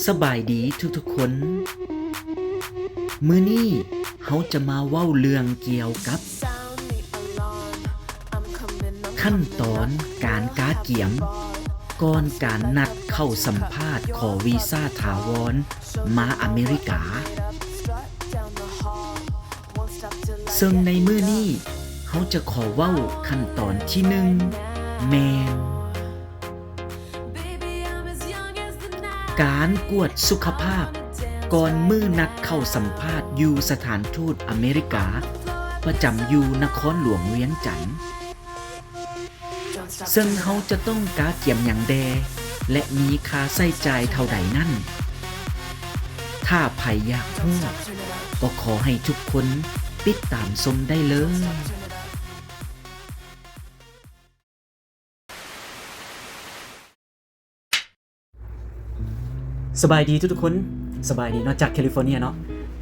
ສະບາຍດີທຸກໆຄົນ. ມື້ນີ້ເຮົາຈະມາເວົ້າເລື່ອງກ່ຽວກັບຂັ້ນຕອນການກະກຽມ ກ່ອນການນັດເຂົ້າສຳພາດຂໍວີຊາຖາວອນມາອາເມລິກາ. ເຊິ່ງໃນມື້ນີ້ເຮົາຈະຂໍເວົ້າຂັ້ນຕອນທີໜຶ່ງ ແມ່ນ ການກວດສຸຂະພາບກ່ອນມື້ນັດເຂົ້າສຳພາດຢູ່ສະຖານທູດອາເມລິກາ ປະຈຳຢູ່ນະຄອນຫຼວງວຽງຈັນ. ເຊິ່ງເຮົາຈະຕ້ອງກະກຽມຫຍັງແດ່ ແລະ ມີຄ່າໃຊ້ຈ່າຍເທົ່າໃດນັ້ນ? ຖ້າໃຜຢາກຮູ້ ກໍຂໍໃຫ້ທຸກຄົນຕິດຕາມຊົມໄດ້ເລີຍ. ສະບາຍດີທຸກໆຄົນ, ສະບາຍດີເນາະ ຈາກແຄລິຟໍເນຍເນາະ.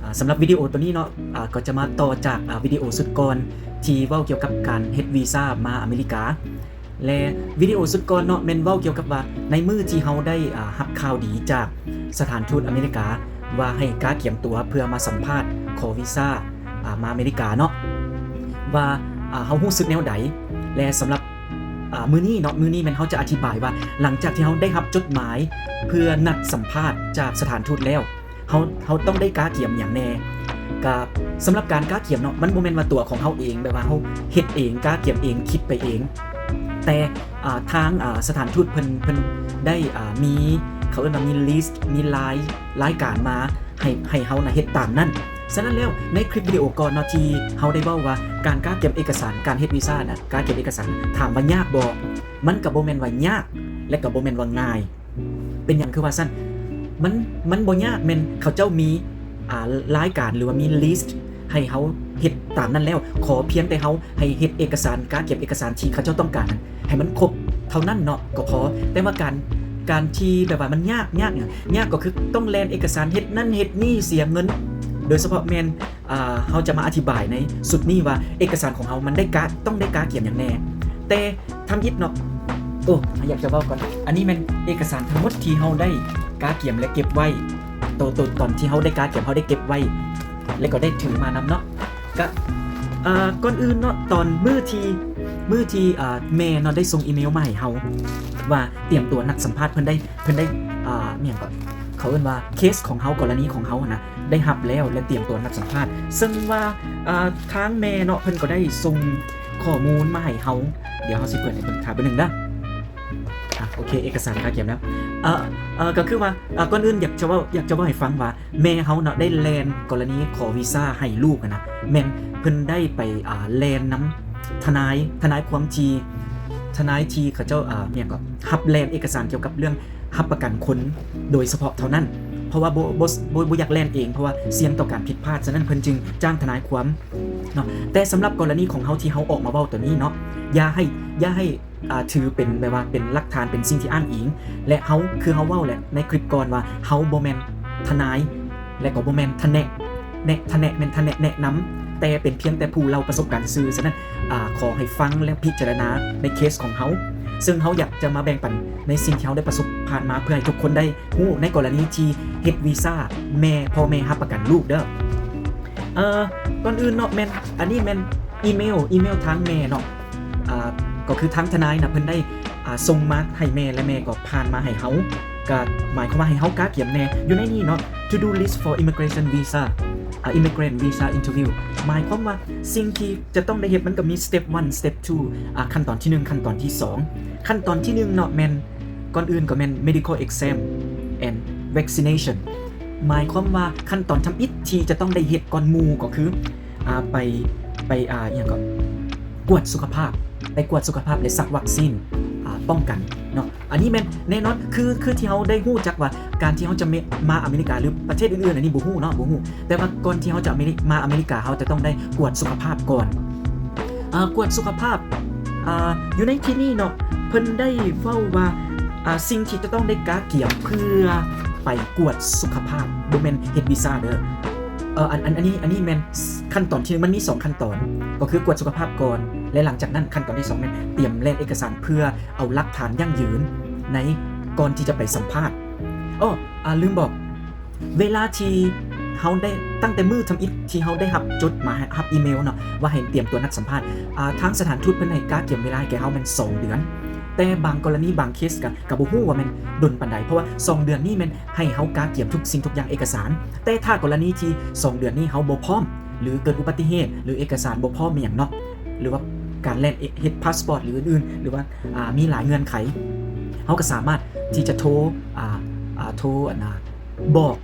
ອາ ສຳລັບວິດີໂອໂຕນີ້ເນາະ ອາ ກໍຈະມາຕໍ່ຈາກ ອາ ວິດີໂອຊຸດກ່ອນທີ່ເວົ້າກ່ຽວກັບການເຮັດວີຊາມາອາເມລິກາ ແລະ ວິດີໂອຊຸດກ່ອນເນາະ ແມ່ນເວົ້າກ່ຽວກັບວ່າ ໃນມື້ທີ່ເຮົາໄດ້ ອາ ຮັບຂ່າວດີຈາກສະຖານທູດອາເມລິກາ ວ່າໃຫ້ກະກຽມຕົວເພື່ອມາສຳພາດຂໍວີຊາ ອາ ມາອາເມລິກາເນາະ ວ່າ ອາ ເຮົາຮູ້ສຶກແນວໃດ ແລະ ສຳລັບ ອາ ມື້ນີ້ເນາະ ມື້ນີ້ແມ່ນເຮົາຈະອະທິບາຍວ່າ ຫຼັງຈາກທີ່ເຮົາໄດ້ຮັບຈົດໝາຍເພື່ອນັດສຳພາດຈາກສະຖານທູດແລ້ວ ເຮົາ ເຮົາຕ້ອງໄດ້ກະກຽມຫຍັງແດ່. ກະສຳລັບການກະກຽມເນາະ ມັນບໍ່ແມ່ນວ່າຕົວຂອງເຮົາເອງ ແບບວ່າເຮົາເຮັດເອງ ກະກຽມເອງ ຄິດໄປເອງ ແຕ່ ອາ ທາງ ອາ ສະຖານທູດເພິ່ນ ເພິ່ນໄດ້ ອາ ມີ ເຂົາເອີ້ນວ່າມີລິສ ມີລາຍ ລາຍການມາ ໃຫ້ ໃຫ້ເຮົານະເຮັດຕາມນັ້ນ. ສະນັ້ນແລ້ວ ໃນຄລິບວິດີໂອກ່ອນເນາະ ທີ່ເຮົາໄດ້ເວົ້າວ່າ ການກະກຽມເອກະສານ ການເຮັດວີຊານະ ກະກຽມເອກະສານ ຖາມວ່າຍາກບໍ່? ມັນກະບໍ່ແມ່ນວ່າຍາກ ແລະ ກະບໍ່ແມ່ນວ່າງ່າຍ. ເປັນຫຍັງຄືວ່າຊັ້ນ? ມັນ ມັນບໍ່ຍາກ ແມ່ນເຂົາເຈົ້າມີ ອາ ລາຍການ ຫຼືວ່າມີລິສ ໃຫ້ເຮົາເຮັດຕາມນັ້ນແລ້ວ ຂໍພຽງແຕ່ເຮົາໃຫ້ເຮັດເອກະສານ ກະກຽມເອກະສານທີ່ເຂົາເຈົ້າຕ້ອງການນັ້ນ ໃຫ້ມັນຄົບເທົ່ານັ້ນເນາະກໍພໍ. ແຕ່ວ່າການ ການທີ່ແບບວ່າມັນຍາກ ຍາກຫຍັງ? ຍາກກໍຄືຕ້ອງແລ່ນເອກະສານ ເຮັດນັ້ນເຮັດນີ້ ເສຍເງິນ. ໂດຍສະເພາະແມ່ນ ອາ ເຮົາຈະມາອະທິບາຍໃນຊຸດນີ້ວ່າ ເອກະສານຂອງເຮົາມັນໄດ້ກະ ຕ້ອງໄດ້ກະກຽມຫຍັງແດ່. ແຕ່ທຳອິດເນາະ ໂອ້ ຢາກຈະເວົ້າກ່ອນ ອັນນີ້ແມ່ນເອກະສານທັງໝົດທີ່ເຮົາໄດ້ກະກຽມ ແລະ ເກັບໄວ້ ໂຕ ໂຕຕອນທີ່ເຮົາໄດ້ກະກຽມ ເຮົາໄດ້ເກັບໄວ້ ແລະ ກໍໄດ້ຖືມານຳເນາະ. ກະ ອາ ກ່ອນອື່ນເນາະ ຕອນມື້ທີ່ ມື້ທີ່ ອາ ແມ່ເນາະໄດ້ສົ່ງອີເມວມາໃຫ້ເຮົາວ່າຕຽມຕົວນັດສຳພາດ ເພິ່ນໄດ້ ເພິ່ນໄດ້ ອາ ແມ່ນກໍ ເຂົາເອີ້ນວ່າເຄສຂອງເຮົາ ກໍລະນີຂອງເຮົາຫັ້ນນະ ໄດ້ຮັບແລ້ວ ແລະ ຕຽມຕົວນັດສຳພາດ. ເຊິ່ງວ່າ ອາ ທາງແມ່ເນາະ ເພິ່ນກໍໄດ້ສົ່ງຂໍ້ມູນມາໃຫ້ເຮົາ ດຽວເຮົາຊິເປີດໃຫ້ເບິ່ງ ຖ້າແປັບໜຶ່ງເດີ. ອາ ໂອເຄ ເອກະສານກະກຽມແລ້ວ. ເອີ ເອີ ກໍຄືວ່າ ອາ ກ່ອນອື່ນຢາກຈະເວົ້າ ຢາກຈະເວົ້າໃຫ້ຟັງວ່າ ແມ່ເຮົາເນາະ ໄດ້ແລ່ນກໍລະນີຂໍວີຊາໃຫ້ລູກຫັ້ນນະ ແມ່ນເພິ່ນໄດ້ໄປ ອາ ແລ່ນນຳທະນາຍ ທະນາຍຄວາມທີ່ ທະນາຍທີ່ເຂົາເຈົ້າ ອາ ຫຍັງກໍ ຮັບແລ່ນເອກະສານກ່ຽວກັບເລື່ອງຮັບປະກັນຄົນໂດຍສະເພາະເທົ່ານັ້ນ ເພາະວ່າບໍ່ ບໍ່ ບໍ່ ບໍ່ຢາກແລ່ນເອງ ເພາະວ່າສ່ຽງຕໍ່ການຜິດພາດ. ສະນັ້ນເພິ່ນຈຶ່ງຈ້າງທະນາຍຄວາມເນາະ. ແຕ່ສຳລັບກໍລະນີຂອງເຮົາທີ່ເຮົາອອກມາເວົ້າຕົວນີ້ເນາະ ຢ່າໃຫ້ ຢ່າໃຫ້ ອາ ຖືເປັນແບບວ່າເປັນຫຼັກຖານ ເປັນສິ່ງທີ່ອ້າງອີງ ແລະ ເຮົາ ຄືເຮົາເວົ້າແຫຼະໃນຄລິບກ່ອນວ່າ ເຮົາບໍ່ແມ່ນທະນາຍ ແລະ ກໍບໍ່ແມ່ນທະແນະ ແນະ ທະແນະ ແມ່ນທະແນະແນະນຳ ແຕ່ເປັນພຽງແຕ່ຜູ້ເລົ່າປະສົບການຊື່ໆ. ສະນັ້ນ ອາ ຂໍໃຫ້ຟັງ ແລະ ພິຈາລະນາໃນເຄສຂອງເຮົາ ເຊິ່ງເຮົາຢາກຈະມາແບ່ງປັນໃນສິ່ງທີ່ເຮົາໄດ້ປະສົບຜ່ານມາ ເພື່ອໃຫ້ທຸກຄົນໄດ້ຮູ້ໃນກໍລະນີທີ່ເຮັດວີຊາ ແມ່ ພໍ່ແມ່ຮັບປະກັນລູກເດີ. ເອີ ກ່ອນອື່ນເນາະ ແມ່ນ ອັນນີ້ແມ່ນອີເມວ ອີເມວທາງແມ່ເນາະ ອາ ກໍຄືທາງທະນາຍນະ ເພິ່ນໄດ້ ອາ ສົ່ງມາໃຫ້ແມ່ ແລະ ແມ່ກໍຜ່ານມາໃຫ້ເຮົາ ກະໝາຍຄວາມວ່າໃຫ້ເຮົາກະກຽມແດ່. ຢູ່ໃນນີ້ເນາະ To do list for immigration visa ອາ immigrant visa interview ໝາຍຄວາມວ່າສິ່ງທີ່ຈະຕ້ອງໄດ້ເຮັດ ມັນກໍມີ step one step two ອາ ຂັ້ນຕອນທີໜຶ່ງ ຂັ້ນຕອນທີສອງ. ຂັ້ນຕອນທີໜຶ່ງເນາະ ແມ່ນ ກ່ອນອື່ນກໍແມ່ນ medical exam and vaccination ໝາຍຄວາມວ່າຂັ້ນຕອນທຳອິດທີ່ຈະຕ້ອງໄດ້ເຮັດກ່ອນໝູ່ກໍຄື ອາ ໄປ ໄປ ອາ ອີ່ຫຍັງກໍ ກວດສຸຂະພາບ ໄປກວດສຸຂະພາບ ແລະ ສັກວັກຊີນ ອາ ປ້ອງກັນເນາະ. ອັນນີ້ແມ່ນແນ່ນອນ ຄື ຄືທີ່ເຮົາໄດ້ຮູ້ຈັກວ່າ ການທີ່ເຮົາຈະເມ ມາອາເມລິກາ ຫຼື ປະເທດອື່ນໆ ອັນນີ້ບໍ່ຮູ້ເນາະ ບໍ່ຮູ້ ແຕ່ວ່າກ່ອນທີ່ເຮົາຈະເມ ມາອາເມລິກາ ເຮົາຈະຕ້ອງໄດ້ກວດສຸຂະພາບກ່ອນ. ອາ ກວດສຸຂະພາບ ອາ ຢູ່ໃນທີ່ນີ້ເນາະ ເພິ່ນໄດ້ເວົ້າວ່າ ອາ ສິ່ງທີ່ຈະຕ້ອງໄດ້ກະກຽມເພື່ອໄປກວດສຸຂະພາບ ບໍ່ແມ່ນເຮັດວີຊາເດີ. ເອີ ອັນ ອັນ ອັນນີ້ ອັນນີ້ແມ່ນຂັ້ນຕອນທີໜຶ່ງ ມັນມີສອງຂັ້ນຕອນ ກໍຄືກວດສຸຂະພາບກ່ອນ ແລະ ຫຼັງຈາກນັ້ນຂັ້ນຕອນທີສອງແມ່ນຕຽມແລ່ນເອກະສານເພື່ອເອົາຫຼັກຖານຢັ້ງຢືນໃນ ກ່ອນທີ່ຈະໄປສຳພາດ. ອ້ ອາ ລືມບອກ ເວລາທີ່ເຮົາໄດ້ ຕັ້ງແຕ່ມື້ທຳອິດທີ່ເຮົາໄດ້ຮັບຈົດໝາຍ ຮັບອີເມວເນາະ ວ່າໃຫ້ຕຽມຕົວນັດສຳພາດ ອາ ທາງສະຖານທູດເພິ່ນໃຫ້ກະກຽມເວລາໃຫ້ແກ່ເຮົາແມ່ນສອງເດືອນ. ແຕ່ບາງກໍລະນີບາງເຄສກະ ກະບໍ່ຮູ້ວ່າແມ່ນດົນປານໃດ ເພາະວ່າສອງເດືອນນີ້ແມ່ນໃຫ້ເຮົາກະກຽມທຸກສິ່ງທຸກຢ່າງ ເອກະສານ. ແຕ່ຖ້າກໍລະນີທີ່ສອງເດືອນນີ້ເຮົາບໍ່ພ້ອມ ຫຼື ເກີດອຸບັດຕິເຫດ ຫຼື ເອກະສານບໍ່ພ້ອມອີ່ຫຍັງເນາະ ຫຼືວ່າການແລ່ນເຮັດພາສປອດ ຫຼື ອື່ນໆ ຫຼືວ່າ ອາ ມີຫຼາຍເງື່ອນໄຂ ເຮົາກໍສາມາດທີ່ຈະໂທ ອາ ອາ ໂທ ອັນນ່າ ບອກ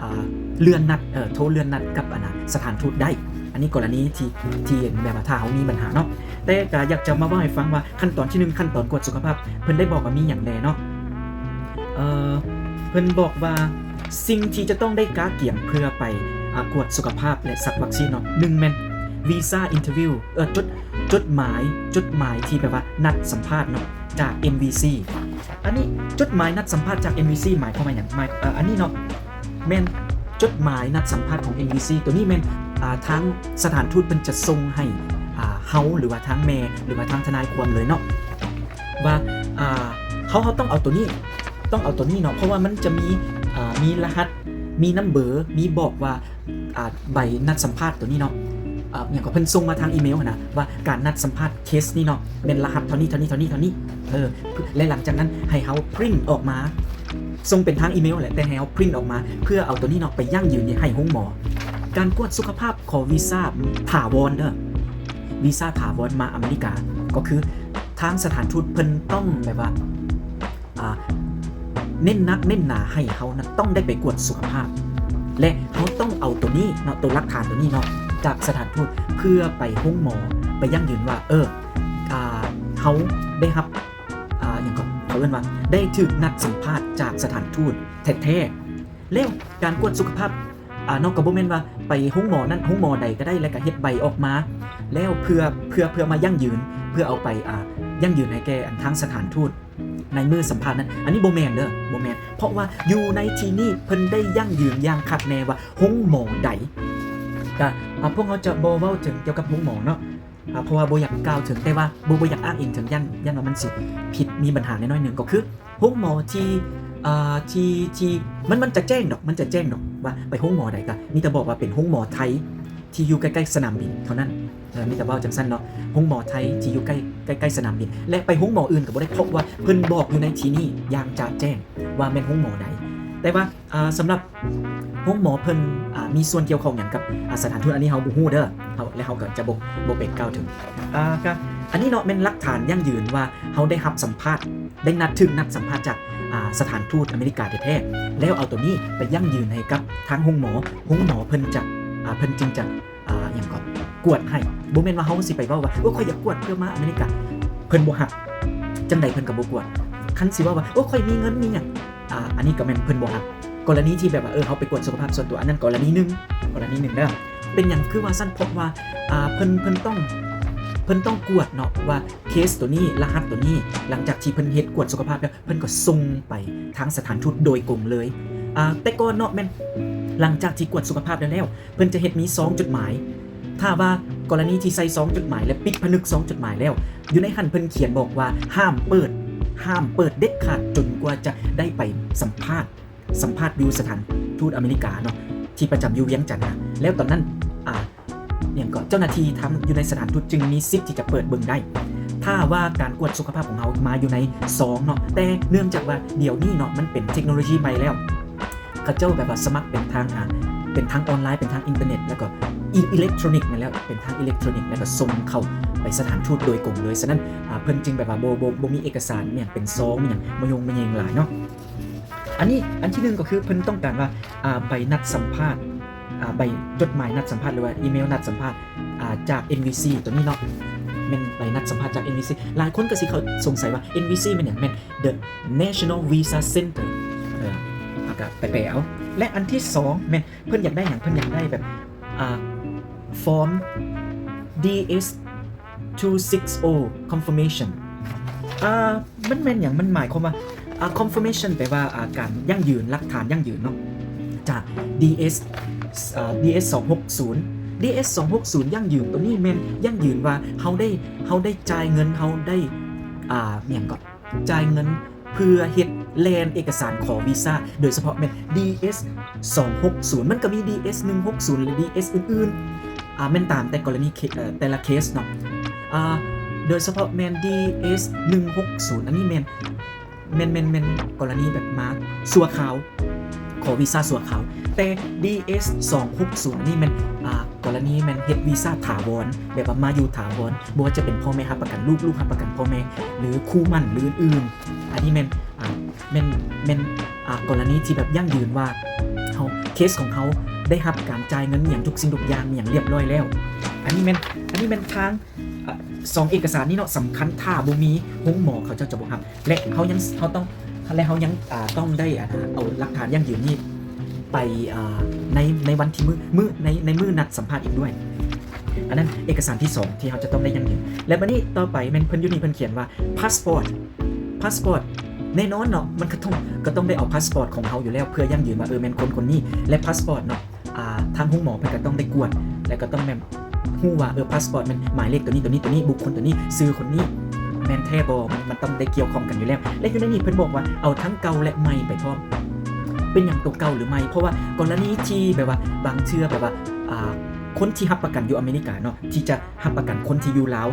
ອາ ເລື່ອນນັດ ເອີ ໂທເລື່ອນນັດກັບ ອັນນ່າ ສະຖານທູດໄດ້. ອັນນີ້ກໍລະນີທີ່ ທີ່ແບບວ່າຖ້າເຮົາມີບັນຫາເນາະ. ແຕ່ກໍຢາກຈະມາເວົ້າໃຫ້ຟັງວ່າຂັ້ນຕອນທີໜຶ່ງ ຂັ້ນຕອນກວດສຸຂະພາບ ເພິ່ນໄດ້ບອກວ່າມີຫຍັງແດ່ເນາະ. ເອີ ເພິ່ນບອກວ່າສິ່ງທີ່ຈະຕ້ອງໄດ້ກະກຽມເພື່ອໄປ ອາ ກວດສຸຂະພາບ ແລະ ສັກວັກຊີນເນາະ ໜຶ່ງແມ່ນວີຊາອິນເຕີວິວ ເອີ ຈົດ ຈົດໝາຍ ຈົດໝາຍທີ່ແບບວ່ານັດສຳພາດເນາະ ຈາກເອັມວີຊີ. ອັນນີ້ຈົດໝາຍນັດສຳພາດຈາກເອັມວີຊີໝາຍຄວາມວ່າຫຍັງ? ໝາຍ ເອີ ອັນນີ້ເນາະ ແມ່ນຈົດໝາຍນັດສຳພາດຂອງເອັມວີຊີ ໂຕນີ້ແມ່ນ ອາ ທາງສະຖານທູດເພິ່ນຈະສົ່ງໃຫ້ ອາ ເຮົາ ຫຼືວ່າທາງແມ່ ຫຼືວ່າທາງທະນາຍຄວາມເລີຍເນາະ ວ່າ ອາ ເຮົາ ເຮົາຕ້ອງເອົາໂຕນີ້ ຕ້ອງເອົາໂຕນີ້ເນາະ ເພາະວ່າມັນຈະມີ ອາ ມີລະຫັດ ມີນຳເບີ ມີບອກວ່າ ອາ ໃບນັດສຳພາດໂຕນີ້ເນາະ ອາ ຫຍັງກໍເພິ່ນສົ່ງມາທາງອີເມວຫັ້ນນະ ວ່າການນັດສຳພາດເຄສນີ້ເນາະ ແມ່ນລະຫັດເທົ່ານີ້ ເທົ່ານີ້ ເທົ່ານີ້ ເທົ່ານີ້ ເອີ ແລະ ຫຼັງຈາກນັ້ນໃຫ້ເຮົາພຣິນອອກມາ ສົ່ງເປັນທາງອີເມວແຫຼະ ແຕ່ໃຫ້ເຮົາພຣິນອອກມາ ເພື່ອເອົາໂຕນີ້ເນາະໄປຢັ້ງຢືນໃຫ້ໂຮງໝໍ. ການກວດສຸຂະພາບຂໍວີຊາຖາວອນເດີ ວີຊາຖາວອນມາອາເມລິກາ ກໍຄືທາງສະຖານທູດເພິ່ນຕ້ອງແບບວ່າ ອາ ເນັ້ນໜັກເນັ້ນໜາໃຫ້ເຮົານັ້ນຕ້ອງໄດ້ໄປກວດສຸຂະພາບ ແລະ ເຮົາຕ້ອງເອົາໂຕນີ້ເນາະ ໂຕຫຼັກຖານໂຕນີ້ເນາະ ຈາກສະຖານທູດ ເພື່ອໄປໂຮງໝໍ ໄປຢັ້ງຢືນວ່າ ເອີ ອາ ເຮົາໄດ້ຮັບ ອາ ຫຍັງກໍ ເຂົາເອີ້ນວ່າໄດ້ຖືກນັດສຳພາດຈາກສະຖານທູດແທ້ໆ. ແລ້ວການກວດສຸຂະພາບ ອາ ເນາະ ກໍບໍ່ແມ່ນວ່າໄປໂຮງໝໍນັ້ນ ໂຮງໝໍໃດກໍໄດ້ ແລ້ວກໍເຮັດໃບອອກມາ ແລ້ວເພື່ອ ເພື່ອ ເພື່ອມາຢັ້ງຢືນ ເພື່ອເອົາໄປ ອາ ຢັ້ງຢືນໃຫ້ແກ່ອັນທາງສະຖານທູດໃນມື້ສຳພາດນັ້ນ. ອັນນີ້ບໍ່ແມ່ນເດີ ບໍ່ແມ່ນ ເພາະວ່າຢູ່ໃນທີ່ນີ້ເພິ່ນໄດ້ຢັ້ງຢືນຢ່າງຄັກແນ່ວ່າໂຮງໝໍໃດ ກະ ອາ ພວກເຮົາຈະບໍ່ເວົ້າເຖິງກ່ຽວກັບໂຮງໝໍເນາະ ອາ ເພາະວ່າບໍ່ຢາກກ່າວເຖິງ ແຕ່ວ່າບໍ່ ບໍ່ຢາກອ້າງອີງເຖິງ ຢ້ານ ຢ້ານວ່າມັນຊິຜິດ ມີບັນຫາແນ່ນ້ອຍໜຶ່ງ ກໍຄືໂຮງໝໍທີ່ ອາ ທີ່ ທີ່ ມັນ ມັນຈະແຈ້ງດອກ ມັນຈະແຈ້ງດອກວ່າໄປໂຮງໝໍໃດ ກະມີແຕ່ບອກວ່າເປັນໂຮງໝໍໄທທີ່ຢູ່ໃກ້ໆສະໜາມບິນເທົ່ານັ້ນ. ເອີ ມີແຕ່ເວົ້າຈັ່ງຊັ້ນເນາະ ໂຮງໝໍໄທທີ່ຢູ່ໃກ້ ໃກ້ໆສະໜາມບິນ ແລະ ໄປໂຮງໝໍອື່ນກໍບໍ່ໄດ້ ເພາະວ່າເພິ່ນບອກຢູ່ໃນທີ່ນີ້ຢ່າງຈະແຈ້ງວ່າແມ່ນໂຮງໝໍໃດ. ແຕ່ວ່າ ອາ ສຳລັບໂຮງໝໍເພິ່ນ ອາ ມີສ່ວນກ່ຽວຂ້ອງຫຍັງກັບ ອາ ສະຖານທູດ ອັນນີ້ເຮົາບໍ່ຮູ້ເດີ ເຮົາ ແລະ ເຮົາກໍຈະບໍ່ ບໍ່ໄປກ່າວເຖິງ. ອາ ກະ ອັນນີ້ເນາະ ແມ່ນຫຼັກຖານຢັ້ງຢືນວ່າເຮົາໄດ້ຮັບສຳພາດ ໄດ້ນັດ ຖືກນັດສຳພາດຈາກ ອາ ສະຖານທູດອາເມລິກາແທ້ໆ ແລ້ວເອົາໂຕນີ້ໄປຢັ້ງຢືນໃຫ້ກັບທາງໂຮງໝໍ ໂຮງໝໍເພິ່ນຈະ ອາ ເພິ່ນຈຶ່ງຈະ ອາ ຫຍັງກໍ ກວດໃຫ້. ບໍ່ແມ່ນວ່າເຮົາຊິໄປເວົ້າວ່າ ໂອ້ ຂ້ອຍຢາກກວດເພື່ອມາອາເມລິກາ ເພິ່ນບໍ່ຮັບ ຈັ່ງໃດເພິ່ນກໍບໍ່ກວດ. ຄັນຊິເວົ້າວ່າ ໂອ້ ຂ້ອຍມີເງິນມີຫຍັງ ອາ ອັນນີ້ກໍແມ່ນເພິ່ນບໍ່ຮັບ. ກໍລະນີທີ່ແບບວ່າ ເອີ ເຮົາໄປກວດສຸຂະພາບສ່ວນຕົວ ອັນນັ້ນກໍລະນີໜຶ່ງ ກໍລະນີໜຶ່ງເດີ. ເປັນຫຍັງຄືວ່າຊັ້ນ? ເພາະວ່າ ອາ ເພິ່ນ ເພິ່ນຕ້ອງ ເພິ່ນຕ້ອງກວດເນາະວ່າເຄສໂຕນີ້ ລະຫັດໂຕນີ້ ຫຼັງຈາກທີ່ເພິ່ນເຮັດກວດສຸຂະພາບແລ້ວ ເພິ່ນກໍສົ່ງໄປທາງສະຖານທູດໂດຍກົງເລີຍ. ອາ ແຕ່ກ່ອນເນາະ ແມ່ນຫຼັງຈາກທີ່ກວດສຸຂະພາບແລ້ວ ເພິ່ນຈະເຮັດມີຊອງຈົດໝາຍ. ຖ້າວ່າກໍລະນີທີ່ໃສ່ຊອງຈົດໝາຍ ແລະ ປິດຜະນຶກຊອງຈົດໝາຍແລ້ວ ຢູ່ໃນຫັ້ນເພິ່ນຂຽນບອກວ່າຫ້າມເປີດ ຫ້າມເປີດເດັດຂາດຈົນກວ່າຈະໄດ້ໄປສຳພາດ ສຳພາດຢູ່ສະຖານທູດອາເມລິກາເນາະ ທີ່ປະຈຳຢູ່ວຽງຈັນນະ. ແລ້ວຕອນນັ້ນ ອາ ຫຍັງກໍ ເຈົ້າໜ້າທີ່ທາງຢູ່ໃນສະຖານທູດຈຶ່ງມີສິດທີ່ຈະເປີດເບິ່ງໄດ້ ຖ້າວ່າການກວດສຸຂະພາບຂອງເຮົາມາຢູ່ໃນຊອງເນາະ. ແຕ່ເນື່ອງຈາກວ່າດຽວນີ້ເນາະ ມັນເປັນເທັກໂນໂລຢີໃໝ່ແລ້ວ ເຂົາເຈົ້າແບບວ່າສະໝັກເປັນທາງ ອາ ເປັນທາງອອນລາຍ ເປັນທາງອິນເຕີເນັດ ແລ້ວກໍອີ ອີເລັກໂທຣນິກນັ້ນແຫຼະ ເປັນທາງອີເລັກໂທຣນິກ ແລ້ວກໍສົ່ງເຂົ້າໄປສະຖານທູດໂດຍກົງເລີຍ. ສະນັ້ນ ອາ ເພິ່ນຈຶ່ງແບບວ່າບໍ່ ບໍ່ ບໍ່ມີເອກະສານຫຍັງເປັນຊອງຫຍັງມາຍົງມາເຢງຫຼາຍເນາະ. ອັນນີ້ ອັນທີໜຶ່ງກໍຄືເພິ່ນຕ້ອງການວ່າ ອາ ໃບນັດສຳພາດ ອາ ໃບ ຈົດໝາຍນັດສຳພາດ ຫຼືວ່າອີເມວນັດສຳພາດ ອາ ຈາກເອັນວີຊີ ໂຕນີ້ເນາະ ແມ່ນໃບນັດສຳພາດຈາກເອັນວີຊີ. ຫຼາຍຄົນກໍຊິເຂົ້າສົງໄສວ່າເອັນວີຊີແມ່ນຫຍັງ? ແມ່ນ The National Visa Center ເອີ ເຮົາກໍໄປແປເອົາ. ແລະ ອັນທີສອງແມ່ນເພິ່ນຢາກໄດ້ຫຍັງ? ເພິ່ນຢາກໄດ້ແບບ ອາ form ດີເອັສ two six oh confirmation ອາ ມັນແມ່ນຫຍັງ? ມັນໝາຍຄວາມວ່າ ອາ confirmation ແປວ່າ ອາ ການຢັ້ງຢືນ ຫຼັກຖານຢັ້ງຢືນເນາະ ຈາກ ດີເອັສ ອາ ດີເອັສສອງຫົກສູນ ດີເອັສສອງຫົກສູນ ຢັ້ງຢືນ ໂຕນີ້ແມ່ນຢັ້ງຢືນວ່າເຮົາໄດ້ ເຮົາໄດ້ຈ່າຍເງິນ ເຮົາໄດ້ ອາ ຫຍັງເກາະ ຈ່າຍເງິນເພື່ອເຮັດ ແລ່ນເອກະສານຂໍວີຊາ ໂດຍສະເພາະແມ່ນ ດີເອສສອງຫົກສູນ ມັນກໍມີ ດີເອສໜຶ່ງຫົກສູນ ຫຼື ດີເອສ ອື່ນໆ ອາ ແມ່ນຕາມແຕ່ກໍລະນີເຄ ເອີ ແຕ່ລະເຄສເນາະ. ອາ ໂດຍສະເພາະແມ່ນ ດີເອສໜຶ່ງຫົກສູນ ອັນນີ້ແມ່ນ ແມ່ນ ແມ່ນ ແມ່ນກໍລະນີແບບມາຊົ່ວຄາວ ຂໍວີຊາຊົ່ວຄາວ. ແຕ່ ດີເອສສອງຫົກສູນ ອັນນີ້ແມ່ນ ອາ ກໍລະນີແມ່ນເຮັດວີຊາຖາວອນ ແບບວ່າມາຢູ່ຖາວອນ ບໍ່ວ່າຈະເປັນພໍ່ແມ່ຮັບປະກັນລູກ ລູກຮັບປະກັນພໍ່ແມ່ ຫຼື ຄູ່ໝັ້ນ ຫຼື ອື່ນໆ. ອັນນີ້ແມ່ນ ອາ ແມ່ນ ແມ່ນ ອາ ກໍລະນີທີ່ແບບຢັ້ງຢືນວ່າເຮົາ ເຄສຂອງເຮົາໄດ້ຮັບການຈ່າຍເງິນຫຍັງທຸກສິ່ງທຸກຢ່າງຫຍັງລຽບຮ້ອຍແລ້ວ. ອັນນີ້ແມ່ນ ອັນນີ້ແມ່ນທາງ ອາ ສອງເອກະສານນີ້ເນາະ ສຳຄັນ ຖ້າບໍ່ມີໂຮງໝໍເຂົາເຈົ້າຈະບໍ່ຮັບ ແລະ ເຮົາຍັງ ເຮົາຕ້ອງ ແລະ ເຮົາຍັງ ອາ ຕ້ອງໄດ້ ອາ ເອົາຫຼັກຖານຢັ້ງຢືນນີ້ໄປ ອາ ໃນ ໃນວັນທີ່ມື້ ມື້ ໃນ ໃນມື້ນັດສຳພາດອີກດ້ວຍ. ອັນນັ້ນເອກະສານທີສອງທີ່ເຮົາຈະຕ້ອງໄດ້ຢັ້ງຢືນ. ແລະ ບັດນີ້ຕໍ່ໄປແມ່ນເພິ່ນຢູ່ນີ້ເພິ່ນຂຽນວ່າ ພາສປອດ ພາສປອດ ແນ່ນອນເນາະ ມັນກໍຕ້ອງ ກໍຕ້ອງໄດ້ເອົາພາສປອດຂອງເຮົາຢູ່ແລ້ວ ເພື່ອຢັ້ງຢືນວ່າ ເອີ ແມ່ນຄົນຄົນນີ້ ແລະ ພາສປອດເນາະ ອາ ທາງໂຮງໝໍເພິ່ນກໍຕ້ອງໄດ້ກວດ ແລະ ກໍຕ້ອງແມ່ນຮູ້ວ່າ ເອີ ພາສປອດແມ່ນໝາຍເລກໂຕນີ້ ໂຕນີ້ ໂຕນີ້ ບຸກຄົນໂຕນີ້ ຊື່ຄົນນີ້ ແມ່ນແທ້ບໍ່ ມັນ ມັນຕ້ອງໄດ້ກ່ຽວຂ້ອງກັນຢູ່ແລ້ວ. ແລະ ຢູ່ໃນນີ້ເພິ່ນບອກວ່າເອົາທັງເກົ່າ ແລະ ໃໝ່ໄປພ້ອມ. ເປັນຫຍັງໂຕເກົ່າ ຫຼື ໃໝ່? ເພາະວ່າກໍລະນີທີ່ແບບວ່າບາງເທື່ອແບບວ່າ ອາ ຄົນທີ່ຮັບປະກັນຢູ່ອາເມລິກາເນາະ ທີ່ຈະຮັບປະກັນຄົນທີ່ຢູ່ລາວ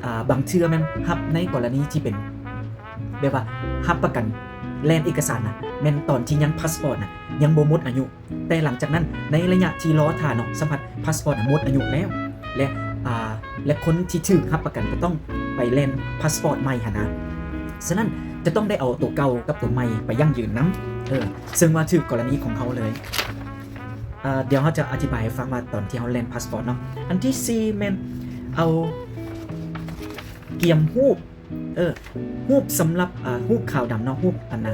ອາ ບາງເທື່ອແມ່ນຮັບໃນກໍລະນີທີ່ເປັນ ແບບວ່າຮັບປະກັນແລ່ນເອກະສານນະ ແມ່ນຕອນທີ່ຍັງພາສປອດນະຍັງບໍ່ໝົດອາຍຸ ແຕ່ຫຼັງຈາກນັ້ນໃນໄລຍະທີ່ລໍຖ້າເນາະ ສຳພັດພາສປອດນະໝົດອາຍຸແລ້ວ ແລະ ອາ ແລະ ຄົນທີ່ຖືກຮັບປະກັນກໍຕ້ອງໄປແລ່ນພາສປອດໃໝ່ຫັ້ນນະ. ສະນັ້ນຈະຕ້ອງໄດ້ເອົາໂຕເກົ່າກັບໂຕໃໝ່ໄປຢັ້ງຢືນນຳ ເອີ ເຊິ່ງວ່າຖືກກໍລະນີຂອງເຮົາເລີຍ. ອາ ດຽວເຮົາຈະອະທິບາຍໃຫ້ຟັງວ່າຕອນທີ່ເຮົາແລ່ນພາສປອດເນາະ. ອັນທີສີ່ແມ່ນເອົາກຽມຮູບ ເອີ ຮູບສຳລັບ ອາ ຮູບຂາວດຳເນາະ ຮູບອັນນະ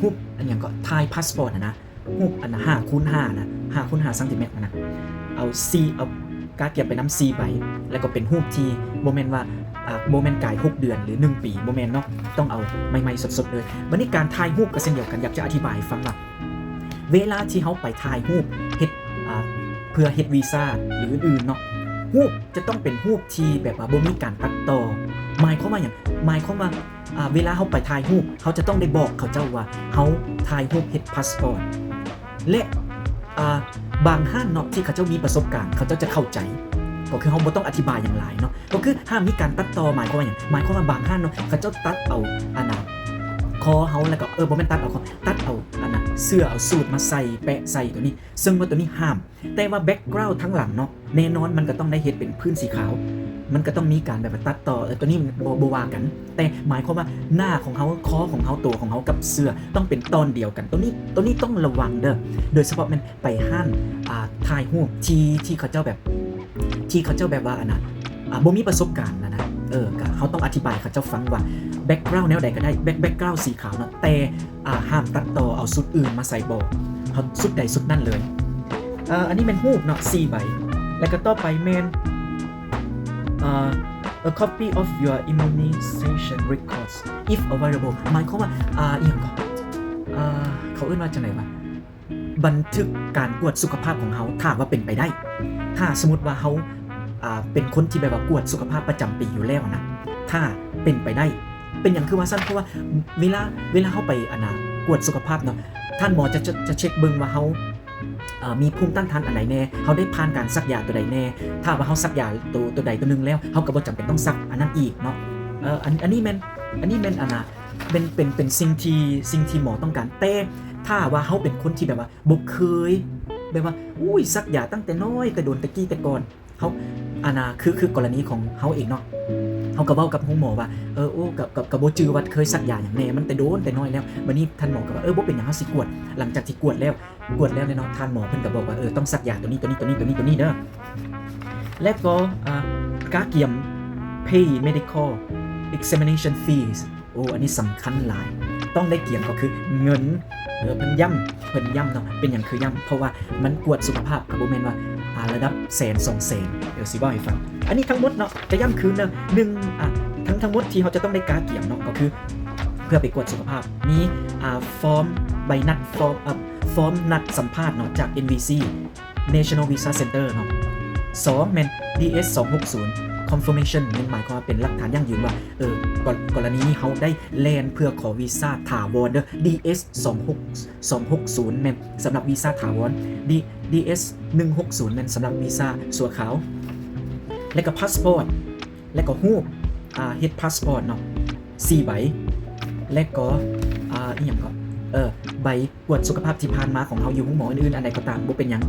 ຮູບອັນຫຍັງເກາະ ຖ່າຍພາສປອດຫັ້ນນະ ຮູບອັນນະ ຫ້າຄູນຫ້ານະ ຫ້າຄູນຫ້າຊັງຕີແມັດຫັ້ນນະ ເອົາສີ່ ເອົາກາກຽມໄປນຳສີ່ໃບ ແລ້ວກໍເປັນຮູບທີ່ບໍ່ແມ່ນວ່າ ອາ ບໍ່ແມ່ນກາຍຫົກເດືອນ ຫຼື ໜຶ່ງປີ ບໍ່ແມ່ນເນາະ ຕ້ອງເອົາໃໝ່ໆສົດໆເລີຍ. ບັດນີ້ການຖ່າຍຮູບກໍເຊັ່ນດຽວກັນ ຢາກຈະອະທິບາຍໃຫ້ຟັງວ່າ ເວລາທີ່ເຮົາໄປຖ່າຍຮູບເຮັດ ອາ ເພື່ອເຮັດວີຊາ ຫຼື ອື່ນໆເນາະ ຮູບຈະຕ້ອງເປັນຮູບທີ່ແບບວ່າບໍ່ມີການຕັດຕໍ່. ໝາຍຄວາມວ່າຫຍັງ? ໝາຍຄວາມວ່າ ອາ ເວລາເຮົາໄປຖ່າຍຮູບ ເຮົາຈະຕ້ອງໄດ້ບອກເຂົາເຈົ້າວ່າເຮົາຖ່າຍຮູບເຮັດພາສປອດ ແລະ ອາ ບາງຮ້ານເນາະທີ່ເຂົາເຈົ້າມີປະສົບການ ເຂົາເຈົ້າຈະເຂົ້າໃຈ ກໍຄືເຮົາບໍ່ຕ້ອງອະທິບາຍຫຍັງຫຼາຍເນາະ ກໍຄືຫ້າມມີການຕັດຕໍ່. ໝາຍຄວາມວ່າຫຍັງ? ໝາຍຄວາມວ່າບາງຮ້ານເນາະ ເຂົາເຈົ້າຕັດເອົາອັນນະ ຄໍເຮົາ ແລ້ວກໍ ເອີ ບໍ່ແມ່ນຕັດເອົາຄໍ ຕັດເອົາອັນນະ ເສື້ອເອົາສູດມາໃສ່ ແປະໃສ່ໂຕນີ້ ເຊິ່ງວ່າໂຕນີ້ຫ້າມ. ແຕ່ວ່າແບັກກຣາວທາງຫຼັງເນາະ ແນ່ນອນມັນກໍຕ້ອງໄດ້ເຮັດເປັນພື້ນສີຂາວ ມັນກໍຕ້ອງມີການແບບວ່າຕັດຕໍ່ ເອີ ໂຕນີ້ບໍ່ ບໍ່ວ່າກັນ ແຕ່ໝາຍຄວາມວ່າໜ້າຂອງເຮົາ ຄໍຂອງເຮົາ ໂຕຂອງເຮົາກັບເສື້ອຕ້ອງເປັນຕອນດຽວກັນ. ໂຕນີ້ ໂຕນີ້ຕ້ອງລະວັງເດີ້ ໂດຍສະເພາະແມ່ນ ໄປຮ້ານ ອາ ຖ່າຍຮູບທີ່ ທີ່ເຂົາເຈົ້າແບບ ທີ່ເຂົາເຈົ້າແບບວ່າອັນນະ ອາ ບໍ່ມີປະສົບການນະນະ ເອີ ກໍເຮົາຕ້ອງອະທິບາຍເຂົາເຈົ້າຟັງວ່າແບັກກຣາວແນວໃດກໍໄດ້ ແບັກ ແບັກກຣາວສີຂາວເນາະ ແຕ່ ອາ ຫ້າມຕັດຕໍ່ເອົາຊຸດອື່ນມາໃສ່ບໍ່ ເອົາຊຸດໃດຊຸດນັ້ນເລີຍ. ເອີ ອັນນີ້ແມ່ນຮູບເນາະ ສີ່ໃບ ແລ້ວກໍຕໍ່ໄປແມ່ນ ເອີ a copy of your immunization records if available ໝາຍຄວາມວ່າ ອາ ອີ່ຫຍັງເກາະ ອາ ເຂົາເອີ້ນວ່າຈັ່ງໃດວະ ບັນທຶກການກວດສຸຂະພາບຂອງເຮົາ ຖ້າວ່າເປັນໄປໄດ້ ຖ້າສົມມຸດວ່າເຮົາ ອາ ເປັນຄົນທີ່ແບບວ່າກວດສຸຂະພາບປະຈຳປີຢູ່ແລ້ວນະ ຖ້າເປັນໄປໄດ້. ເປັນຫຍັງຄືວ່າຊັ້ນ? ເພາະວ່າເວລາ ເວລາເຮົາໄປ ອັນນະ ກວດສຸຂະພາບເນາະ ທ່ານໝໍຈະ ຈະ ຈະເຊັກເບິ່ງວ່າເຮົາ ເອີ ມີພູມຕ້ານທານອັນໃດແດ່ ເຮົາໄດ້ຜ່ານການສັກຢາຕົວໃດແດ່. ຖ້າວ່າເຮົາສັກຢາໂຕ ໂຕໃດໂຕໜຶ່ງແລ້ວ ເຮົາກໍບໍ່ຈຳເປັນຕ້ອງສັກອັນນັ້ນອີກເນາະ. ເອີ ອັນ ອັນນີ້ແມ່ນ ອັນນີ້ແມ່ນ ອັນນະ ເປັນ ເປັນ ເປັນສິ່ງທີ່ ສິ່ງທີ່ໝໍຕ້ອງການ. ແຕ່ຖ້າວ່າເຮົາເປັນຄົນທີ່ແບບວ່າບໍ່ເຄີຍ ແບບວ່າ ອຸ້ຍ ສັກຢາຕັ້ງແຕ່ນ້ອຍ ແຕ່ດົນແຕ່ກີ້ແຕ່ກ່ອນ ເຮົາ ອັນນະ ຄື ຄືກໍລະນີຂອງເຮົາເອງເນາະ ເຮົາກໍເວົ້າກັບໂຮງໝໍວ່າ ເອີ ໂອ້ ກໍ ກໍ ກໍບໍ່ຈື່ວ່າເຄີຍສັກຢາຫຍັງແດ່ ມັນແຕ່ດົນແຕ່ນ້ອຍແລ້ວ. ບາດນີ້ທ່ານໝໍກໍວ່າ ເອີ ບໍ່ເປັນຫຍັງ ເຮົາຊິກວດ. ຫຼັງຈາກທີ່ກວດແລ້ວ ກວດແລ້ວແນ່ເນາະ ທ່ານໝໍເພິ່ນກໍບອກວ່າ ເອີ ຕ້ອງສັກຢາໂຕນີ້ ໂຕນີ້ ໂຕນີ້ ໂຕນີ້ ໂຕນີ້ເດີ້ ແລະກໍ ອາ ກະກຽມ pay medical examination fees. ໂອ້ ອັນນີ້ສຳຄັນຫຼາຍ ຕ້ອງໄດ້ກຽມກໍຄືເງິນ. ເອີ ເພິ່ນຢ້ຳ ເພິ່ນຢ້ຳເນາະ. ເປັນຫຍັງຄືຢ້ຳ? ເພາະວ່າມັນກວດສຸຂະພາບ ກໍບໍ່ແມ່ນວ່າ ອາ ລະດັບແສນສອງແສນ. ດຽວຊິເວົ້າໃຫ້ຟັງ ອັນນີ້ທັງໝົດເນາະ ຈະຢ້ຳຄືນເດີ ໜຶ່ງ ອາ ທັງ ທັງໝົດທີ່ເຮົາຈະຕ້ອງໄດ້ກະກຽມເນາະ ກໍຄືເພື່ອໄປກວດສຸຂະພາບ ມີ ອາ ຟອມໃບນັດ ຟອມ ອາ ຟອມນັດສຳພາດເນາະ ຈາກ ເອັນວີຊີ National Visa Center ເນາະ. ສອງ ແມ່ນ ດີເອສສອງຫົກສູນ confirmation ແມ່ນໝາຍຄວາມວ່າເປັນຫຼັກຖານຢັ້ງຢືນວ່າ ເອີ ກໍ ກໍລະນີນີ້ເຮົາໄດ້ແລ່ນເພື່ອຂໍວີຊາຖາວອນເດີ ດີເອສສອງຫົກ ສອງຫົກສູນ ແມ່ນສຳລັບວີຊາຖາວອນ ດີ ດີເອສໜຶ່ງຫົກສູນ ແມ່ນສຳລັບວີຊາຊົ່ວຄາວ ແລະກໍພາສປອດ ແລະກໍຮູບ ອ່າ ເຮັດພາສປອດເນາະ ສີ່ໃບ ແລະກໍ ອ່າ ອີ່ຫຍັງກໍ ເອີ ໃບກວດສຸຂະພາບທີ່ຜ່ານມາຂອງເຮົາຢູ່ໂຮງໝໍອື່ນໆ ອັນໃດກໍຕາມ ບໍ່ເປັນຫຍັງ.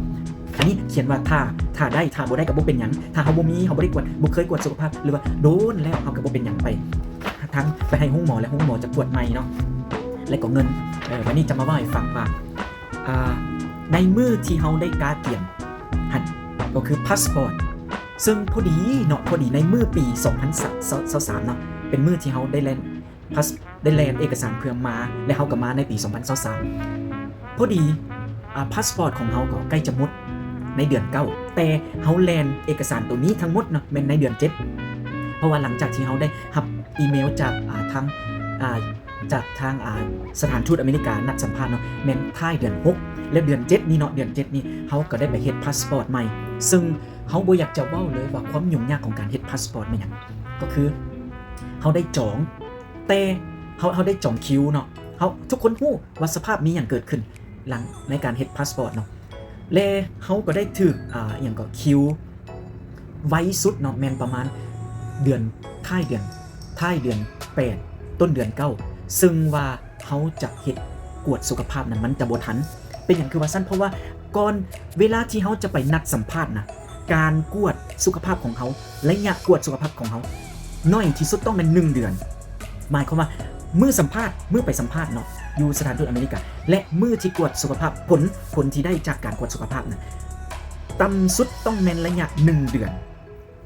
ອັນນີ້ຂຽນວ່າຖ້າ ຖ້າໄດ້ ຖ້າບໍ່ໄດ້ກໍບໍ່ເປັນຫຍັງ. ຖ້າເຮົາບໍ່ມີ ເຮົາບໍ່ໄດ້ກວດ ບໍ່ເຄີຍກວດສຸຂະພາບ ຫຼືວ່າໂດນແລ້ວ ເຮົາກໍບໍ່ເປັນຫຍັງ ໄປທາງ ໄປໃຫ້ໂຮງໝໍ ແລະໂຮງໝໍຈະກວດໃໝ່ເນາະ ແລະກໍເງິນ. ເອີ ບາດນີ້ຈະມາເວົ້າໃຫ້ຟັງວ່າ ອ່າ ໃນມື້ທີ່ເຮົາໄດ້ກະກຽມຫັ້ນ ກໍຄືພາສປອດ ເຊິ່ງພໍດີເນາະ ພໍດີໃນມື້ປີສອງພັນຊາວສາມເນາະ ເປັນມື້ທີ່ເຮົາໄດ້ແລ່ນພາສ ໄດ້ແລ່ນເອກະສານເພື່ອມາ ແລະເຮົາກໍມາໃນປີສອງພັນຊາວສາມ ພໍດີ ອ່າ ພາສປອດຂອງເຮົາກໍໃກ້ຈະໝົດໃນເດືອນເກົ້າ ແຕ່ເຮົາແລ່ນເອກະສານໂຕນີ້ທັງໝົດເນາະ ແມ່ນໃນເດືອນເຈັດ ເພາະວ່າຫຼັງຈາກທີ່ເຮົາໄດ້ຮັບອີເມວຈາກ ອ່າ ທາງ ອ່າ ຈາກທາງ ອ່າ ສະຖານທູດອາເມລິການັດສຳພາດເນາະ ແມ່ນທ້າຍເດືອນຫົກ ແລ້ວເດືອນເຈັດນີ້ເນາະ ເດືອນເຈັດນີ້ເຮົາກໍໄດ້ໄປເຮັດພາສປອດໃໝ່ ເຊິ່ງເຮົາບໍ່ຢາກຈະເວົ້າເລີຍວ່າຄວາມຫຍຸ້ງຍາກຂອງການເຮັດພາສປອດແມ່ນຫຍັງ ກໍຄືເຮົາໄດ້ຈອງ ແຕ່ເຮົາ ເຮົາໄດ້ຈອງຄິວເນາະ ເຮົາ ທຸກຄົນຮູ້ວ່າສະພາບມີຫຍັງເກີດຂຶ້ນຫຼັງໃນການເຮັດພາສປອດເນາະ ແລະເຮົາກໍໄດ້ຖືກ ອ່າ ອີ່ຫຍັງກໍ ຄິວໄວສຸດເນາະ ແມ່ນປະມານເດືອນ ທ້າຍເດືອນ ທ້າຍເດືອນແປດ ຕົ້ນເດືອນເກົ້າ ເຊິ່ງວ່າເຮົາຈະເຮັດກວດສຸຂະພາບນັ້ນ ມັນຈະບໍ່ທັນ. ເປັນຫຍັງຄືວ່າຊັ້ນ? ເພາະວ່າກ່ອນເວລາທີ່ເຮົາຈະໄປນັດສຳພາດນະ ການກວດສຸຂະພາບຂອງເຮົາ ໄລຍະກວດສຸຂະພາບຂອງເຮົາ ໜ້ອຍທີ່ສຸດຕ້ອງແມ່ນໜຶ່ງເດືອນ. ໝາຍຄວາມວ່າມື້ສຳພາດ ມື້ໄປສຳພາດເນາະ ຢູ່ສະຖານທູດອາເມລິກາ ແລະ ມື້ທີ່ກວດສຸຂະພາບ ຜົນ ຜົນທີ່ໄດ້ຈາກການກວດສຸຂະພາບນະ ຕ່ຳສຸດຕ້ອງແມ່ນໄລຍະໜຶ່ງເດືອນ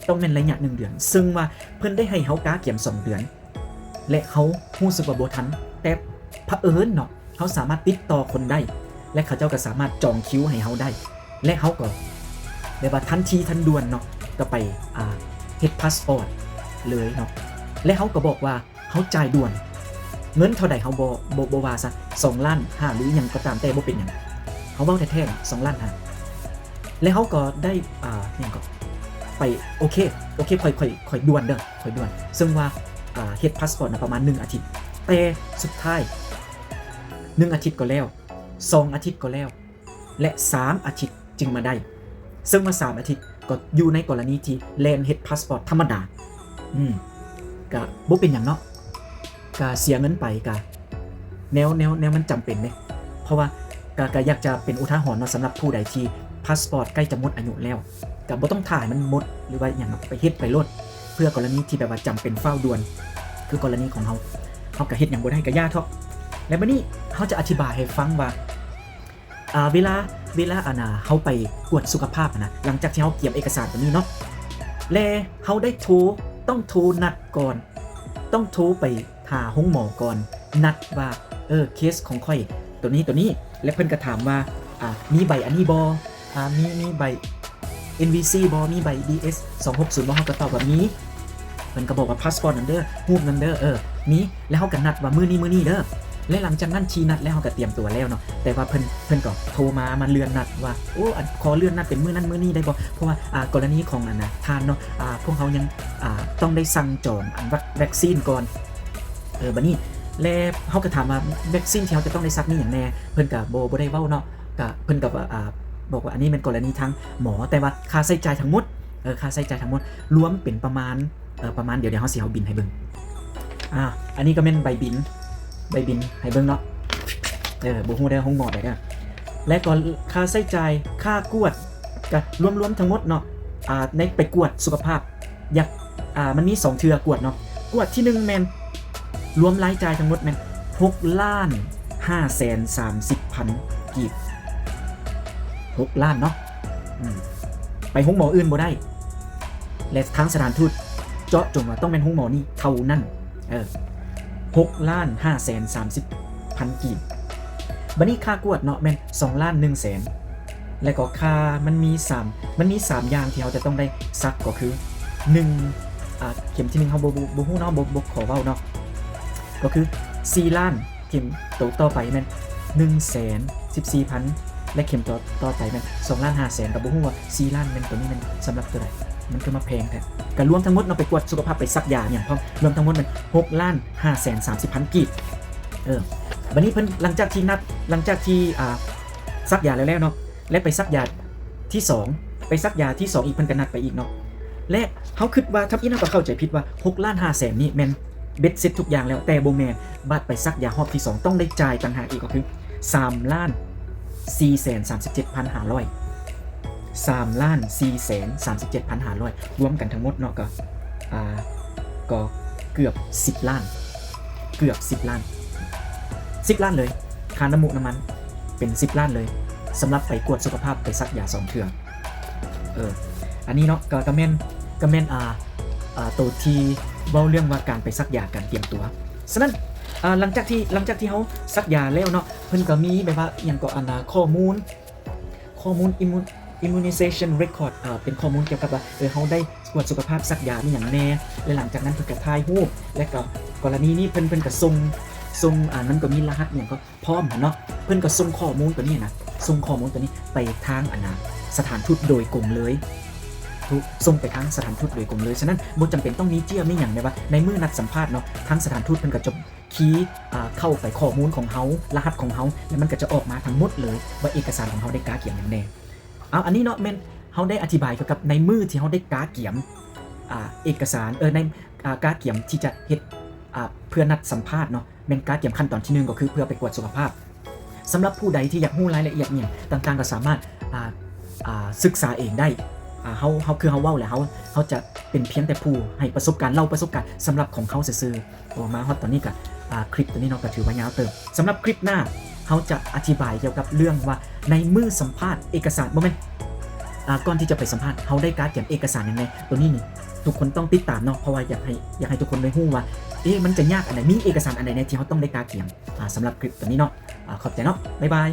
ຕ້ອງແມ່ນໄລຍະໜຶ່ງເດືອນ ເຊິ່ງວ່າເພິ່ນໄດ້ໃຫ້ເຮົາກະກຽມສອງເດືອນ ແລະ ເຮົາຮູ້ສຶກວ່າບໍ່ທັນ ແຕ່ພະເອີນເນາະ ເຮົາສາມາດຕິດຕໍ່ຄົນໄດ້ ແລະ ເຂົາເຈົ້າກໍສາມາດຈອງຄິວໃຫ້ເຮົາໄດ້ ແລະ ເຮົາກໍແບບວ່າທັນທີທັນດ່ວນເນາະ ກໍໄປ ອ່າ ເຮັດພາສປອດເລີຍເນາະ ແລະ ເຮົາກໍບອກວ່າເຮົາຈ່າຍດ່ວນ ເງິນເທົ່າໃດເຮົາບໍ່ ບໍ່ ບໍ່ວ່າຊະ ສອງລ້ານຫ້າ ຫຼືອີ່ຫຍັງກໍຕາມແຕ່ ບໍ່ເປັນຫຍັງ ເຮົາເວົ້າແທ້ໆ ສອງລ້ານຫ້າ ແລະ ເຮົາກໍໄດ້ ອ່າ ຫຍັງກໍ ໄປ ໂອເຄ ໂອເຄ ຂ້ອຍ ຂ້ອຍ ຂ້ອຍດ່ວນເດີ ຂ້ອຍດ່ວນ ເຊິ່ງວ່າ ອ່າ ເຮັດພາສປອດນະປະມານໜຶ່ງອາທິດ ແຕ່ສຸດທ້າຍໜຶ່ງອາທິດກໍແລ້ວ ສອງອາທິດກໍແລ້ວ ແລະ ສາມອາທິດຈຶ່ງມາໄດ້ ເຊິ່ງວ່າສາມອາທິດກໍຢູ່ໃນກໍລະນີທີ່ແລ່ນເຮັດພາສປອດທຳມະດາ ອືມ ກະບໍ່ເປັນຫຍັງເນາະ ກະເສຍເງິນໄປ ກະແນວ ແນວ ແນວມັນຈຳເປັນເດ້ ເພາະວ່າ ກະ ກະຢາກຈະເປັນອຸທາຫອນເນາະ ສຳລັບຜູ້ໃດທີ່ພາສປອດໃກ້ຈະໝົດອາຍຸແລ້ວ ກະບໍ່ຕ້ອງຖ້າໃຫ້ມັນໝົດ ຫຼືວ່າຫຍັງ ໄປເຮັດໄປໂລດ ເພື່ອກໍລະນີທີ່ແບບວ່າຈຳເປັນຟ້າວດ່ວນ ຄືກໍລະນີຂອງເຮົາ ເຮົາກະເຮັດຫຍັງບໍ່ໄດ້ ກະຢ່າເທາະ. ແລ້ວບາດນີ້ເຮົາຈະອະທິບາຍໃຫ້ຟັງວ່າ ອ່າ ເວລາ ເວລາ ອັນນ່າ ເຮົາໄປກວດສຸຂະພາບຫັ້ນນະ ຫຼັງຈາກທີ່ເຮົາກຽມເອກະສານຕົວນີ້ເນາະ ແລະ ເຮົາໄດ້ໂທ ຕ້ອງໂທນັດກ່ອນ ຕ້ອງໂທໄປຫາໂຮງໝໍກ່ອນ ນັດວ່າ ເອີ ເຄສຂອງຂ້ອຍຕົວນີ້ ຕົວນີ້ ແລະ ເພິ່ນກໍຖາມວ່າ ອ່າ ມີໃບອັນນີ້ບໍ່? ອ່າ ມີ ມີໃບເອັນວີຊີບໍ່? ມີໃບດີເອສສອງຫົກສູນບໍ່? ເຮົາກໍຕອບວ່າມີ ເພິ່ນກໍບອກວ່າພາສປອດນັ້ນເດີ ຮູບນັ້ນເດີ ເອີ ມີ ແລ້ວເຮົາກໍນັດວ່າມື້ນີ້ ມື້ນີ້ເດີ ແລະ ຫຼັງຈາກນັ້ນທີ່ນັດແລ້ວ ເຮົາກໍຕຽມຕົວແລ້ວເນາະ ແຕ່ວ່າເພິ່ນ ເພິ່ນກໍໂທມາ ມາເລື່ອນນັດວ່າ ໂອ້ ອັນ ຂໍເລື່ອນນັດເປັນມື້ນັ້ນມື້ນີ້ໄດ້ບໍ່? ເພາະວ່າ ອ່າ ກໍລະນີຂອງ ອັນນ່າ ທ່ານເນາະ ອ່າ ພວກເຮົາຍັງ ອ່າ ຕ້ອງໄດ້ສັ່ງຈອງ ອັນ ວັກ ວັກຊີນກ່ອນ ເອີ ບາດນີ້ ແລະ ເຮົາກໍຖາມວ່າ ວັກຊີນທີ່ເຮົາຈະຕ້ອງໄດ້ສັກມີຫຍັງແດ່? ເພິ່ນກໍບໍ່ ບໍ່ໄດ້ເວົ້າເນາະ ກະ ເພິ່ນກໍວ່າ ອ່າ ບອກວ່າອັນນີ້ແມ່ນກໍລະນີທາງໝໍ ແຕ່ວ່າຄ່າໃຊ້ຈ່າຍທັງໝົດ ເອີ ຄ່າໃຊ້ຈ່າຍທັງໝົດລວມເປັນປະມານ ເອີ ປະມານ ດຽວ ດຽວເຮົາຊິເອົາບິນໃຫ້ເບິ່ງ ອ່າ ອັນນີ້ກໍແມ່ນໃບບິນ ໃບບິນໃຫ້ເບິ່ງເນາະ ເອີ ບໍ່ຮູ້ເດີໂຮງໝໍໃດເດີ ແລະກໍຄ່າໃຊ້ຈ່າຍ ຄ່າກວດ ກະລວມໆທັງໝົດເນາະ ອ່າ ໃນໄປກວດສຸຂະພາບ ຢາກ ອ່າ ມັນມີສອງເທື່ອກວດເນາະ ກວດທີໜຶ່ງແມ່ນ ລວມລາຍຈ່າຍທັງໝົດແມ່ນຫົກລ້ານຫ້າແສນສາມສິບພັນກີບ ຫົກລ້ານເນາະ ອືມ ໄປໂຮງໝໍອື່ນບໍ່ໄດ້ ແລະ ທາງສະຖານທູດເຈາະຈົງວ່າຕ້ອງແມ່ນໂຮງໝໍນີ້ເທົ່ານັ້ນ ເອີ ຫົກລ້ານຫ້າແສນສາມສິບພັນກີບ ບາດນີ້ຄ່າກວດເນາະແມ່ນສອງລ້ານໜຶ່ງແສນ ແລ້ວກໍຄ່າ ມັນມີສາມ ມັນມີສາມຢ່າງທີ່ເຮົາຈະຕ້ອງໄດ້ສັກ ກໍຄື ໜຶ່ງ ອ່າ ເຂັມທີໜຶ່ງເຮົາບໍ່ ບໍ່ ບໍ່ຮູ້ເນາະ ບໍ່ ບໍ່ຂໍເວົ້າເນາະ ກໍຄື ສີ່ລ້ານ ເຂັມໂຕຕໍ່ໄປແມ່ນໜຶ່ງແສນສິບສີ່ພັນ ແລະ ເຂັມຕໍ່ ຕໍ່ໄປແມ່ນສອງລ້ານຫ້າແສນ ກໍບໍ່ຮູ້ວ່າສີ່ລ້ານແມ່ນໂຕນີ້ແມ່ນສຳລັບໂຕໃດ ມັນຄືມາແພງແທ້. ກະລວມທັງໝົດເນາະ ໄປກວດສຸຂະພາບ ໄປສັກຢາຫຍັງພ້ອມ ລວມທັງໝົດແມ່ນຫົກລ້ານຫ້າແສນສາມສິບພັນກີບ. ເອີ ບາດນີ້ເພິ່ນ ຫຼັງຈາກທີ່ນັດ ຫຼັງຈາກທີ່ ອ່າ ສັກຢາແລ້ວໆເນາະ ແລະ ໄປສັກຢາທີສອງ ໄປສັກຢາທີສອງອີກ ເພິ່ນກະນັດໄປອີກເນາະ. ແລະ ເຮົາຄິດວ່າ ທຳອິດເຮົາກະເຂົ້າໃຈຜິດວ່າຫົກລ້ານຫ້າແສນນີ້ແມ່ນເບັດເສັດທຸກຢ່າງແລ້ວ, ແຕ່ບໍ່ແມ່ນ. ບາດໄປສັກຢາຮອບທີສອງ ຕ້ອງໄດ້ຈ່າຍຕ່າງຫາກອີກ ກໍຄືສາມລ້ານສີ່ແສນສາມສິບເຈັດພັນຫ້າຮ້ອຍ ສາມລ້ານສີ່ແສນສາມສິບເຈັດພັນຫ້າຮ້ອຍ ລວມກັນທັງໝົດເນາະ ກໍ ອ່າ ກໍເກືອບສິບລ້ານ ເກືອບສິບລ້ານ ສິບລ້ານເລີຍ. ຄ່ານ້ຳມູກນ້ຳມັນເປັນສິບລ້ານເລີຍ ສຳລັບໄປກວດສຸຂະພາບ ໄປສັກຢາສອງເທື່ອ. ເອີ ອັນນີ້ເນາະ ກໍ ກໍແມ່ນ ກໍແມ່ນ ອ່າ ອ່າ ໂຕທີ່ເວົ້າເລື່ອງວ່າການໄປສັກຢາ ການຕຽມຕົວ. ສະນັ້ນ ອ່າ ຫຼັງຈາກທີ່ ຫຼັງຈາກທີ່ເຮົາສັກຢາແລ້ວເນາະ ເພິ່ນກໍມີແບບວ່າ ອີ່ຫຍັງເກາະ ອັນນ່າ ຂໍ້ມູນ ຂໍ້ມູນ immu- immunization record ເປັນຂໍ້ມູນກ່ຽວກັບວ່າ ເອີ ເຮົາໄດ້ກວດສຸຂະພາບ ສັກຢາອີ່ຫຍັງແດ່ ແລະ ຫຼັງຈາກນັ້ນເພິ່ນກະຖ່າຍຮູບ ແລະ ກໍກໍລະນີນີ້ເພິ່ນ ເພິ່ນກະສົ່ງ ສົ່ງ ອ່າ ມັນກໍມີລະຫັດອີ່ຫຍັງກໍພ້ອມຫັ້ນເນາະ. ເພິ່ນກະສົ່ງຂໍ້ມູນໂຕນີ້ນະ ສົ່ງຂໍ້ມູນໂຕນີ້ໄປທາງ ອັນນ່າ ສະຖານທູດໂດຍກົງເລີຍ ສົ່ງໄປທາງສະຖານທູດໂດຍກົງເລີຍ. ສະນັ້ນບໍ່ຈຳເປັນຕ້ອງມີເຈ້ຍມີຫຍັງ ແບບວ່າໃນມື້ນັດສຳພາດເນາະ ທາງສະຖານທູດເພິ່ນກະຈະ ຄີ ອ່າ ເຂົ້າໄປຂໍ້ມູນຂອງເຮົາ ລະຫັດຂອງເຮົາ ແລ້ວມັນກະຈະອອກມາທັງໝົດເລີຍວ່າເອກະສານຂອງເຮົາໄດ້ກາກຽມຫຍັງແດ່. ເອົາ ອັນນີ້ເນາະ ແມ່ນເຮົາໄດ້ອະທິບາຍກ່ຽວກັບໃນມື້ທີ່ເຮົາໄດ້ກາກຽມ ອ່າ ເອກະສານ ເອີ ໃນ ອ່າ ກາກຽມທີ່ຈະເຮັດ ອ່າ ເພື່ອນັດສຳພາດເນາະ ແມ່ນກາກຽມຂັ້ນຕອນທີໜຶ່ງ ກໍຄືເພື່ອໄປກວດສຸຂະພາບ. ສຳລັບຜູ້ໃດທີ່ຢາກຮູ້ລາຍລະອຽດຫຍັງຕ່າງໆ ກໍສາມາດ ອ່າ ອ່າ ສຶກສາເອງໄດ້. ອ່າ ເຮົາ ເຮົາ ຄືເຮົາເວົ້າແຫຼະ ເຮົາ ເຮົາຈະເປັນພຽງແຕ່ຜູ້ໃຫ້ປະສົບການ ເລົ່າປະສົບການສຳລັບຂອງເຮົາຊື່ໆ. ໂອ ມາຮອດຕອນນີ້ກະ ອ່າ ຄລິບໂຕນີ້ເນາະ ກະຖືວ່າຍາວເຕີບ. ສຳລັບຄລິບໜ້າ ເຮົາຈະອະທິບາຍກ່ຽວກັບເລື່ອງວ່າໃນມື້ສຳພາດເອກະສານ ບໍ່ແມ່ນ ອ່າ ກ່ອນທີ່ຈະໄປສຳພາດ ເຮົາໄດ້ກາກຽມເອກະສານຫຍັງແດ່. ໂຕນີ້ນີ້ທຸກຄົນຕ້ອງຕິດຕາມເນາະ ເພາະວ່າຢາກໃຫ້ ຢາກໃຫ້ທຸກຄົນໄດ້ຮູ້ວ່າ ເອ ມັນຈະຍາກອັນໃດ ມີເອກະສານອັນໃດແດ່ທີ່ເຮົາຕ້ອງໄດ້ກາກຽມ. ອ່າ ສຳລັບຄລິບໂຕນີ້ເນາະ ອ່າ ຂອບໃຈເນາະ ບາຍບາຍ.